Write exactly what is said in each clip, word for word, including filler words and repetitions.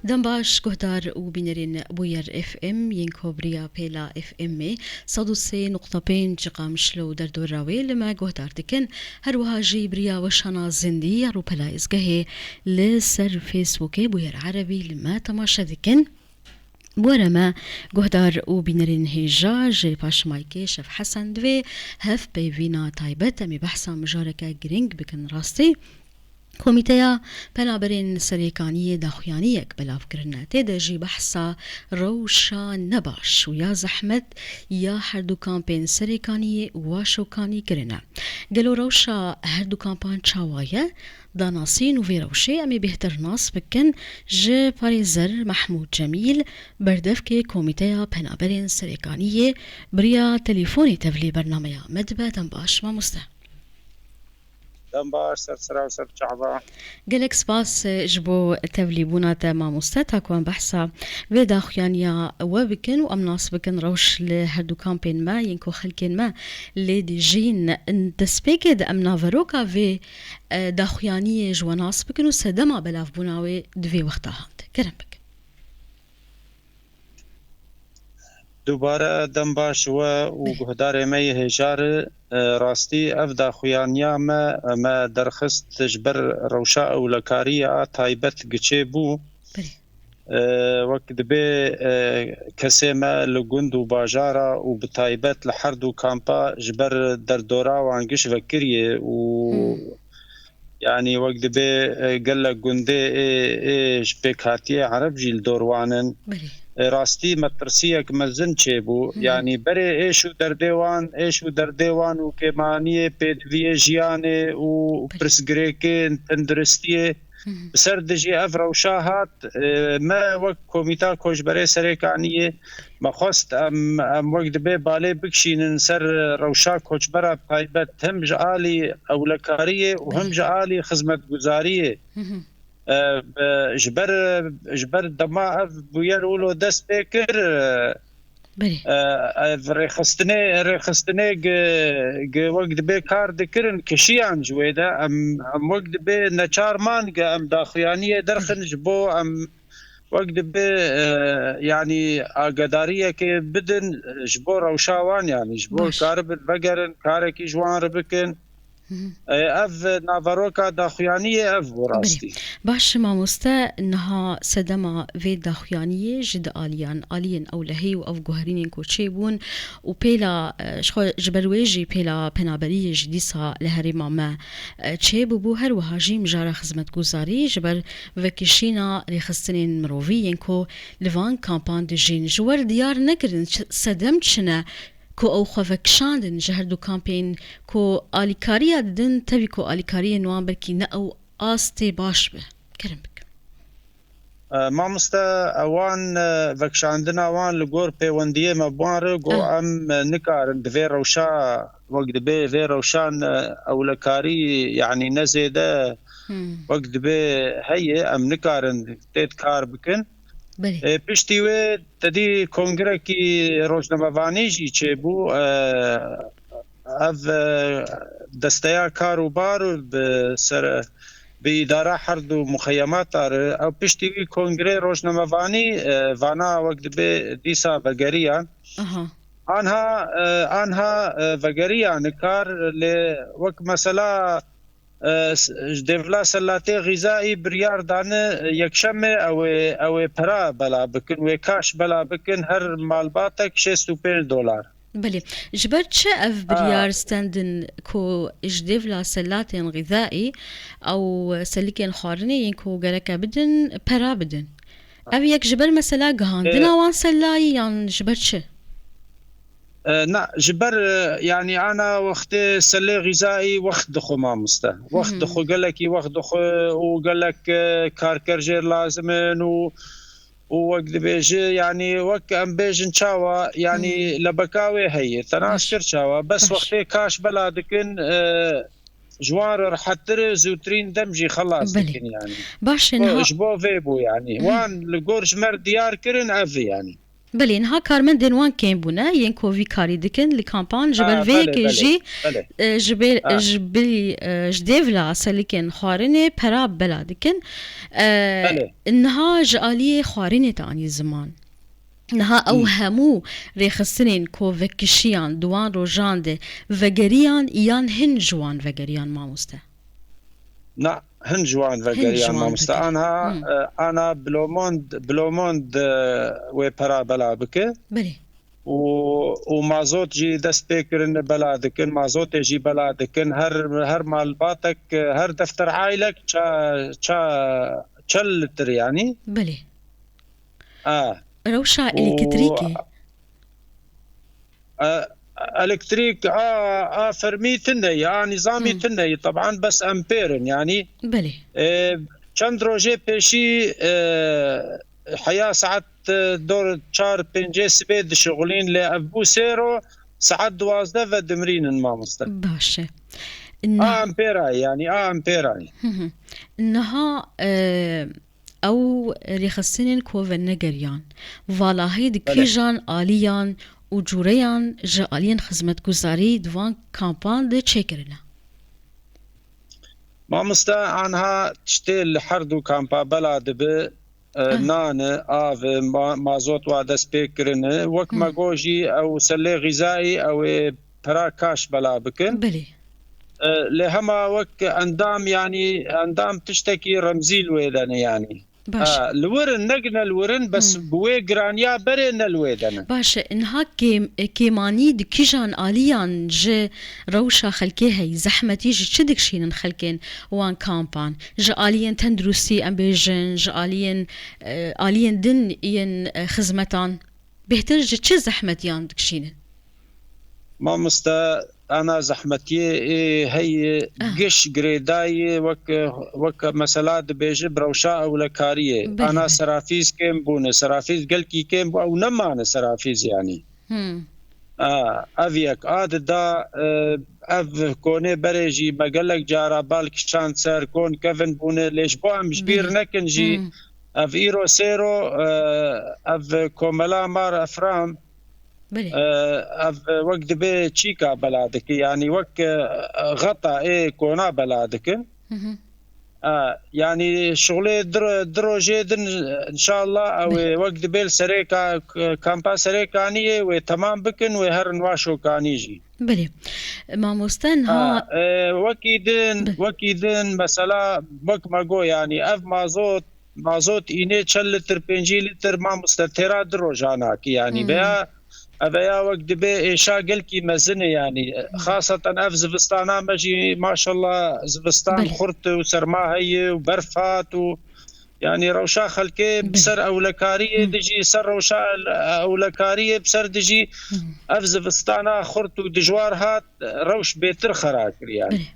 Dem baş, guhdar û bînerên Bûyer F M yên ku bi riya pêla F M sed û sê nokta pênc Qamişlo û derdora wê li me guhdar dikin. Her wiha jî bi riya weşana zindî ya rûpela êzgehê li ser Facebookê Bûyer Erebî li me temaşe dikin. Were me guhdar û bînerên hêja, ji paşimayekê Şef Hesen divê hevpeyvîna taybet, em ê behsa mijareke girîng bikin rastî. Komîteya Penaberên Serêkaniyê daxuyaniyek belav kirine. Tê de jî behsa rewşa nebaş û ya zehmet ya her du kampên Serêkaniyê û Waşokanî kirine. Gelo rewşa her du kampan çawa ye? Da nasîn û vê rewşê em ê bêhtir nas bikin ji parêzer Mehmûd Cemîl, berdevkê Komîteya Penaberên Serêkaniyê, bi riya telefonê tevlî bernameya me dibe. Dem baş, mamoste. Dem baş, ser sira û ser çava. Gelek spas, e, ji bo tevlîbûna te, mamoste. Ta ku em behsa vê daxuyaniya we bikin û em nas bikin rewş li her du kampên me yên ku xelkên me lê dijîn. Destpêkê de em naveroka vê, e, daxuyaniyê ji we nas bikin û sedema belavbûna wê di vê wexta hat. Kerem bikin. Dubare dem baş we û guhdarê me yê hêjar. E, rastî ev daxuyaniya me, me derxist ji ber rewşa ewlekariyê a taybet giçê bû. E, wek dibê, e, kesê me li gund û bajara û bi taybet li her du kampa ji ber derdora wan giş vekiriyê û yanî wek dibê, e, gelek gundê ê, ê ji pêkhatiyê Ereb jî li dor wan in. E, rastî metirsiyek mezin çêbû. Yanî berê êş û derdê wan, êş û derdê wan û kêmaniyê pêdiviyê jiyanê û pirsgirêkên tenduristiyê bi ser dijî ev rewşa hat. E, me wek Komîta Koçberê Serêkaniyê me xwest em, em wek dibê balê bikişînin ser rewşa koçbera taybet, him ji alî ewlekariyê û him ji alî xizmetguzariyê. E, bi, ji ber, ji ber dema ev bûyer wilo dest pê kir, e, ev rêxistinê, rêxistinê gi, gi wek dibê kar dikirin, kişiyan ji wê de em, em wek dibê neçar man gi em daxuyaniyê derxin ji bo em wek dibê, e, yanî agadariyekê bidin, e, ji bo rewşa wan, yanî ji bo karibin vegerin, karekî ji wan re bikin. E, ev naveroka daxuyaniyê ev bû rastî. Baş, mamoste, niha sedema vê daxuyaniyê ji di aliyan, aliyên ewlehî û ev guherînên ku çêbûn û pêla, e, ji xwe, ji ber wê jî pêla penaberiyê jî dîsa li herêma me, e, çêbûbû. Her wiha jî mijara xizmetguzarî ji ber vekişîna rêxistinên mirovî yên ku li van kampan dijîn. Ji we re diyar nekirin çi, sedem çi ne ku ew xwe vekişandin ji her du kampên ku alîkariya didin, tevî ku alîkariyên wan belkî ne ew astê baş be. Kerem bikin. E, mamoste, ewan, e, vekişandina wan li gor pêwendiyê me bi wan re got, em, e, nikarin di vê rewşa, wek dibê vê rewşan, e, ewlekarî, yanî ne zêde wek dibê heye, em nikarin tê de kar bikin. E, piştî wê te dî kongrekî rojnamevanî jî çêbû. E, ev, e, desteya kar û bar bi ser, bi îdara her du muxeyemata re, ew piştî wî kongrê rojnamevanî, e, vana wek dibê dîsa vegeriyan. Anha, e, anha, e, vegeriyan kar lê wek mesela, e, s-, ji Dêvla Selatê Xîzaî biryar dane, e, yekşemê ew ê, ew ê pera bela bikin, wê kaş bela bikin, her malbatek şêst û pênc dolar. Belê. Ji ber çi ev biryar stendin ku ji Dêvla Selatên Xîzaî ew selikên xwarinê yên ku gereke bidin, pera bidin? Ev yek ji ber mesela gihandina wan selayî yan ji ber çi? E, na, ji ber, e, yanî ana wextê selê xîzaî wext dixwe mamoste. Wext dixwe, gelekî wext dixwe û gelek, e, karker jêr lazim in û, û wek dibêje, yanî wek em bêjin çawa, yanî lebeka wê heye. Te nas kir çawa. Bes wextê kaş bela dikin, e, ji wan re rehettir e, zûtirîn dem jî xelas dikin yanî. Baş e, niha ji bo vê bû yanî. Wan li gor ji me re diyar kirin ev e yanî. Belê, niha karmendên wan kêm bûne, yên ku vî karî dikin li kampan, ji ber vê yekê jî, e, ji bê-, ji bilî, e, ji dêvla selikên xwarinê pera bela dikin. E, niha ji aliyê xwarinê te anî ziman. Niha ew hemû rêxistinên ku vekişiyan di wan rojan de vegeriyan yan hin ji wan vegeriyan, mamoste? Na, hin ji wan vegeriyan, mamoste. Anha, e, ana Blomond, Blomond, e, wê pera bela bike. Belê. Û, û mazot jî dest pê kirin bela dikin, mazotê jî bela dikin. Her, her malbatek, e, her defter aylek ça, ça, çel litir yanî. Belê. A. Rewşa elektrîkê. E, elektrîk a, a fermî tune ye, a nîzamî tune ye. Teban bes empêr in, yanî. Belê. E, çend rojê pêşî, e, heya saet, e, dor çar pêncê sibê dişixulîn, lê ev bû sêro, saet duwazdeh ve dimrînin, mamoste. Baş e. A empêra ye, yanî a empêra ye. Hı hı. Niha, e, ew rêxistinên ku venegeriyan, valahî di kîjan aliyan û cûreyan ji aliyên xizmetguzarî di van kampan de çêkirine? Mamoste, anha tiştê li her du kampa bela dibe, e, nan e, av e, ma-, mazot wa dest pê kirine. Wek me got jî ew selê xîzayî ew ê pera kaş bela bikin. Belê. E, lê hema wek endam, yanî endam tiştekî remzî li wê de ne yanî. Baş. E, li wir in, ne ne li wir in, bes bi wê giraniya berê ne li wê de ne. Baş e, niha kêm-, kêmanî di kîjan aliyan ji rewşa xelkê heyî, zehmetî ji çi dikişînin xelkên wan kampan? Ji aliyên tenduristî em bêjin, ji aliyên, e, aliyên din yên, e, xizmetan. Bêhtir ji çi zehmetiyan dikişînin? Mamoste, ana zehmetiyê ê heye, giş girêdayî wek, wek mesela dibêje bi rewşa ewlekariyê. Belê, ana belê. Serafîz kêm bûne, serafîz gelkî kêm bû, ew nemane serafîz yanî. Hmm. A, ev yek. A dida, e, ev konê berê jî me gelek cara bal kişand ser, kon kevin bûne, lê ji bo em ji bîr nekin jî, ev îro sêro, e, ev komela Mar Efram, Belê. E, ev wek dibê çîka bela dike, yanî wek, e, xeta ê kona bela dikin. Hı hı. E, yanî şixulê di ro-, di rojê din, înşallah, ew ê wek dibê li serê ka-, k-, kampa Serê Kaniyê wê temam bikin, wê herin wa Şokanî jî. Belê. Mamoste, niha Ha, e, wekî din, wekî din, mesela, wek me got, yanî ev mazot, mazot înê çel litir, pêncî litir, mamoste, têra di rojan hakî, yanî, Hmm. veya, ev veya wek dibê êşa gelkî mezin e, yanî, Hmm. xaseten ev zivistana me jî, maşallah, zivistan Belê. xurt û serma heye û berf hat û, yanî, rewşa xelkê bi Belê. ser ewlekariyê Hmm. dijî, ser rewşa el-, ewlekariyê bi ser dijî, Hmm. ev zivistana xurt û dijwar hat, rewş bêtir xera kir, yanî. Belê.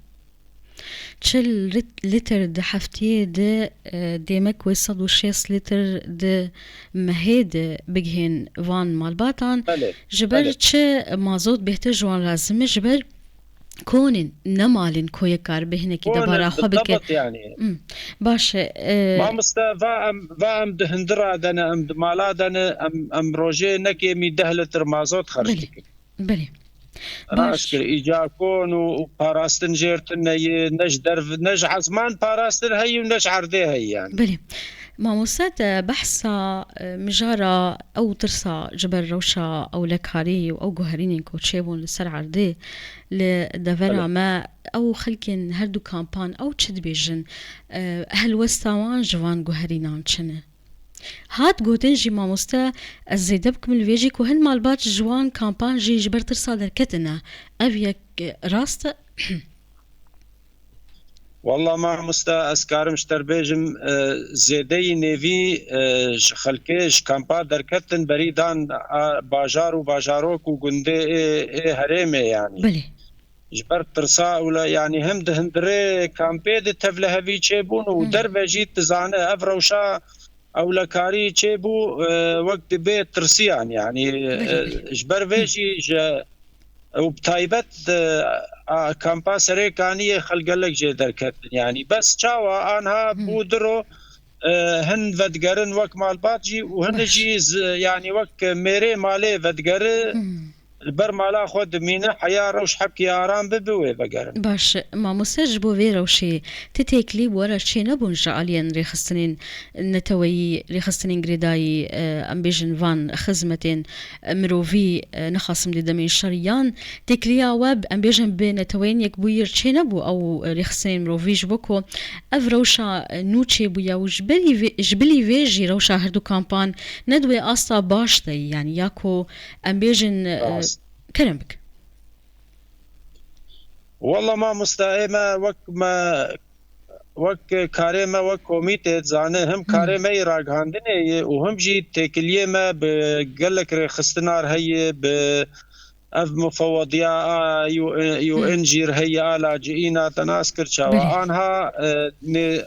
Çil rit-, lîtir di heftiyê de, e, demek wê sed û şêst lîtir di mehê de bigihên van malbatan. Belê, Ji ber belê. çi mazot bêhtir ji wan lazim e? Ji ber konên, ne malên ku yek karibe hinekî Konên debara xwe bike. Bi tabat yanî. Hmm. Baş e, e, Mamoste, va em, va em di hindira de ne, em di mala de ne, em, em rojê ne kêmî deh lîtir mazot xerc Belê. dikin. Belê. Baş. Rast kir, îca kon û, û parastin jêr tune ye, ne ji derv-, ne ji ezman parastin heye û ne ji erdê heye, yanî. Belê. Mamoste, te behsa, e, mijara ew tirsa ji ber rewşa ewlekarî û ew guherînên ku çêbûn li ser erdê, li devera Belê. me, ew xelkên her du kampan, ew çi dibêjin? E, helwesta wan ji van guherînan çi ne? Hat gotin jî, mamoste, ez zêde bikim li vê jî, ku hin malbat ji wan kampan jî ji ber tirsa derketine. Ev yek, e, rast e? Walla mamoste, ez karim ji te re bêjim, e, zêdeyî nêvî, e, ji xelkê ji kampa derketin, berî dan a bajar û bajarok û gundê ê, ê herêmê, yanî. Belê. Ji ber tirsa ewle-, yanî hem di hundirê kampê de tevlihevî çêbûn û Hı. derve jî tu zane ev rewşa ewlekarî çêbû, e, wek dibê tirsiyan, yanî, Belê, e, belê. ji ber vê Hı. jî ji, û bi taybet, e, a, kampa Serê Kaniyê xelk gelek jê derketin, yanî bes çawa anha Hı. bû diro e, hin vedigerin wek malbat jî û hin Baş. jî z-, yanî wek mêrê malê vedigeri, Hmm. li ber mala xwe dimîne, heya rewş hebkê aram bi, bi wê vegerin. Baş, mamoste, ji bo vê rewşê ti têkilî bi we re çênebûn ji aliyên rêxistinên neteweyî, rêxistinên girêdayî, e, em bêjin van xizmetên, e, mirovî, e, nexasim dê demên şer yan têkiliya we, em bêjin, bi Neteweyên Yekbûyî re çênebû ew, e, rêxistinên mirovî, ji bo ku ev rewşa, e, nû çêbûye û ji bilî vê, ji bilî vê jî rewşa herdu kampan ne di wê asta baş de ye, yanî ya ku em bêjin, e, Rast. Kerem bik. Walla mamoste, ê me wek me, wek karê me, wek komîtê dizane, him Hmm. karê me yê ragihandinê ye û him jî têkiliyê me bi gelek rêxistinar heye, bi ev mufewediya a U N, U N Hmm. jî re heye, a laciyîna te nas kir çawa. Belê. Anha, e, ne,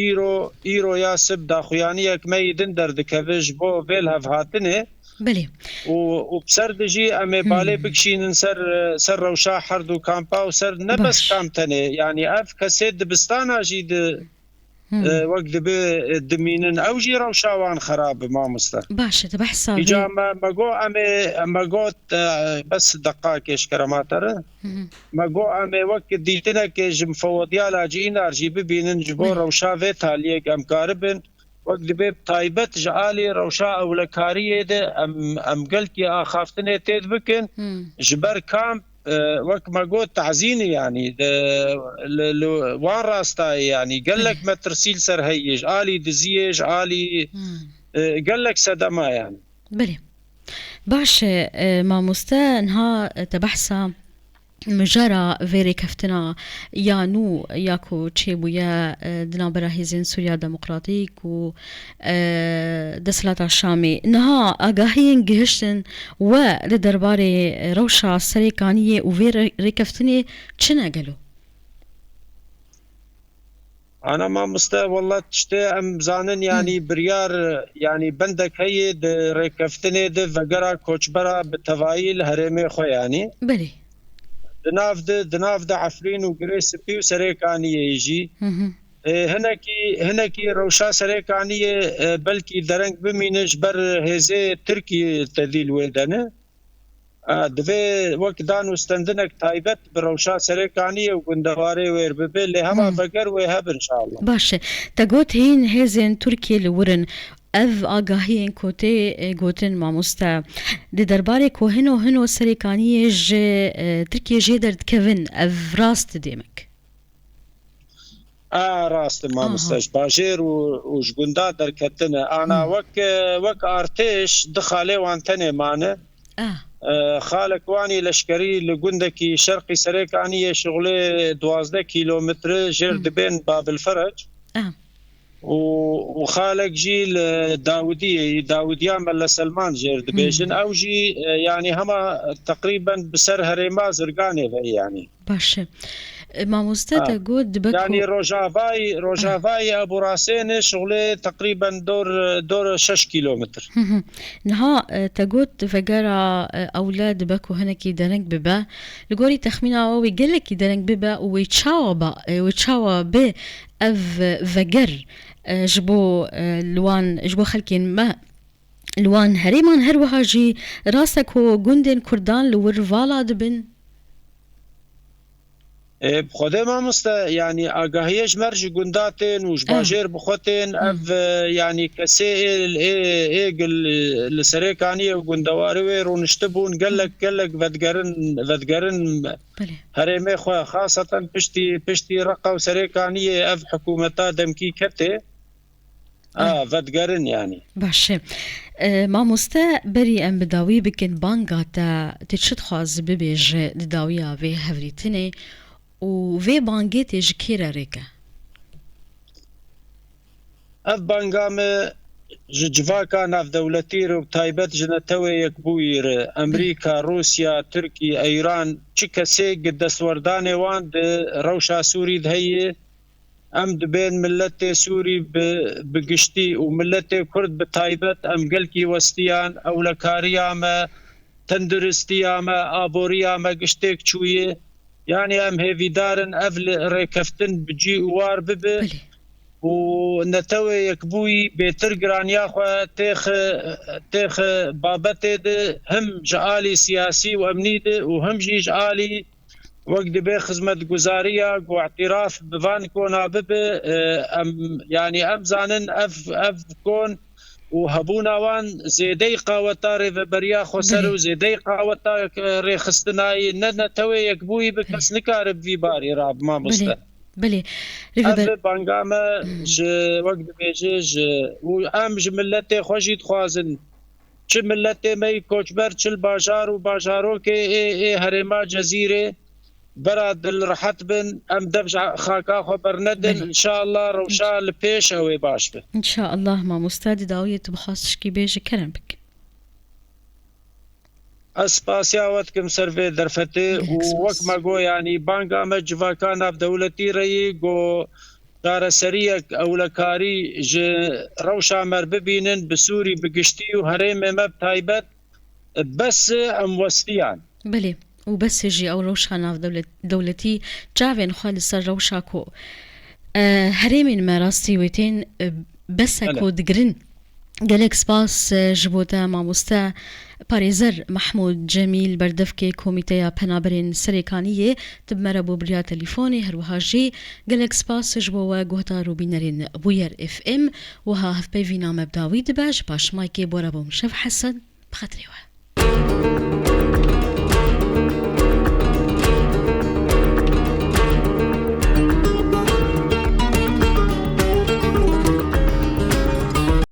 îro, îro ya sib daxuyaniyek me yê din derdikeve ji bo vê lihevhatinê. Belê. Û, û bi ser de jî em ê balê Hmm. bikişînin ser, ser rewşa her du kampa û ser ne bes Baş. kam tenê. Yanî ev kesê dibistana jî di, Hmm. e, wek dibe, e, dimînin. Ew jî rewşa wan xerab e, mamoste. Baş e, te behsa Îca vê me, me got em ê, me got, e, bes deqakê ji kerema te re. Hı hı. Me got em ê wek dîtinekê ji mufewediya laciyînar jî bibînin ji bo Belê. rewşa vê taliyek em karibin. Wek dibe bi taybet ji alî rewşa ewlekariyê de em, em gelkî axaftinê têd bikin. Hmm. Ji ber kamp, e, wek me got, tezînî yanî, de, li, li wan rastayê yanî gelek Belê. metirsî li ser heye, ji alî diziyê, ji alî, Hmm. e, gelek sedema yanî. Belê. Baş e, e, mamoste, niha te behsa mijara vê rêkeftina ya nû ya ku çêbûye, e, di navbera Hêzên Sûriya Demokratîk û, e, Desthilata Şamê. Niha agahiyên gihiştin we li derbarê rewşa Serêkaniyê û vê rê-, rêkeftinê çi ne gelo? Ana mamoste, wela tiştê em zanin, yanî Hmm. biryar, yanî bendek heye di rêkeftinê de vegera koçbera bi tevayî li herêmê xwe yanî. Belê. Di nav de, di nav de Efrîn û Girê Spî û Serêkaniyê jî. Hı hı. Ê, hinekî, hinekî rewşa Serêkaniyê, e, belkî dereng bimîne ji ber hêzê Tirkî tedî li wê de ne. E, divê wek dan û stendinek taybet bi rewşa Serêkaniyê û gundewarê wêr bibe, lê hema Hmm. veger wê hebin inşallah. Baş e. Te got hîn hêzên Tirkiyê li wir in. Ev agahiyên ku tê, e, gotin mamoste, di derbarê ku hino hino Serêkaniyê ji, e, Tirkiyê jê derdikevin, ev rast e demek? A, rast e, mamoste, Aha. ji bajêr û, û ji gunda derketine. Ana Hmm. wek, e, wek artêş di xalê wan tenê mane. Ah. E, xalek wanî leşkerî li gundekî şerqî Serêkaniyê şixulê duwazdeh kîlometre jêr Hmm. dibên Babil Ferec. Ah. Û, û xalek jî li Dawidiyê, Dawidiya Melle Selman jêr dibêjin. Hmm. Ew jî, e, yanî hema teqrîben bi ser herêma Zirganê ve yanî. Baş e. E, mamoste Ha. te got dibe Yanî ku rojavayî, Ha. rojavayî Ebu Rasênê şixulê teqrîben dor, dor şeş kîlometr. Hı hı. Niha, e, te got vegera, e, ewle dibe ku hinekî dereng bibe. Li gorî texmîna we wê gelekî dereng bibe û wê çawa ba, e, wê çawa be ev, e, veger, e, ji bo, e, li wan, ji bo xelkên me, li wan herêman, her wiha jî rast e ku gundên Kurdan li wir vala dibin? Ê, bi Xwedê mamoste, yanî agahiyê ji me re ji gunda tên û ji Ah. bajêr bi xwe tên. Hmm. Ev, e, yanî kesê ê, ê, ê gil, e, li Serêkaniyê û gundewarê wê rûniştibûn, gelek, Hmm. gelek vedigerin, vedigerin Belê. herêmê xwe, xaseten piştî, piştî Reqa û Serêkaniyê ev hikûmeta demkî ketê. A, vedigerin yanî. Baş e. E, mamoste, berî em bi dawî bikin banga te, tu çi dixwazî bibêje di dawiya vê hevrîtinê û vê bangê tê ji kê re rêke? Ev banga me ji civaka navdewletî re û bi taybet ji Netewê Yekbûyî re, Emrîka, Rûsya, Tirkî, Eyran, çi kesê gi destwerdanê wan di rewşa Sûrî de heye, Em dibên miletê Sûrî bi, bi giştî û miletê Kurd bi taybet em gelkî westiyan, ewlekariya me, tenduristiya me, aboriya me giştêk çûye. Yanî em hêvîdar in ev li rêkeftin bi cî û war bibe. Belê. û Netewê Yekbûyî bêtir giraniya xwe têxe têxe babetê de, him ji alî siyasî û emnî de û him jî ji alî wek dibe xizmetguzariya ku îtiraf bi van kona bibe, e, em, yanî em zanin ev, ev kon û hebûna wan zêdeyî qaweta rêveberiya xweser û zêdeyî qaweta, e, rêxistinayî ne Netewê Yekbûyî bi kes nikare bi vî barî ra bi mamoste. Belê, belê. Ev banga me ji, wek dibêje, ji, û em ji miletê xwe jî dixwazin. Çi miletê me yî koçber, çi li bajar û bajarokê ê, ê herêma Cezîrê bera dil rehet bin, em dev ji xaka xwe bernedin. Belê. Înşallah rewşa li pêş ew ê baş be. Înşallah mamoste, di dawiyê tu bixwast tişkî bêje, kerem bike. Ez spasiya we dikim ser vê derfetê û wek me got, yanî banga me civaka navdewletî re yî ku çareseriyek ewlekarî ji rewşa me re bibînin, bi Sûrî bi giştî û herêmê me bi taybet, bes e, em westiyan. Belê, û bes e jî ew rewşa navdewlet-, dewletî çavên xwe li ser rewşa ku, e, herêmên me rastî wê tên, e, bes e ku digirin. Gelek spas, e, ji bo te mamoste parêzer Mehmûd Cemîl, berdevkê Komîteya Penaberên Serêkaniyê, tu bi me re bû bi riya telîfonê, her wiha jî gelek spas ji bo we guhdar û bînerên Bûyer F M. Wiha hevpeyvîna me bi dawî dibe, ji paşmayekê bo re bûm Şev Hesen, bi xetirê we.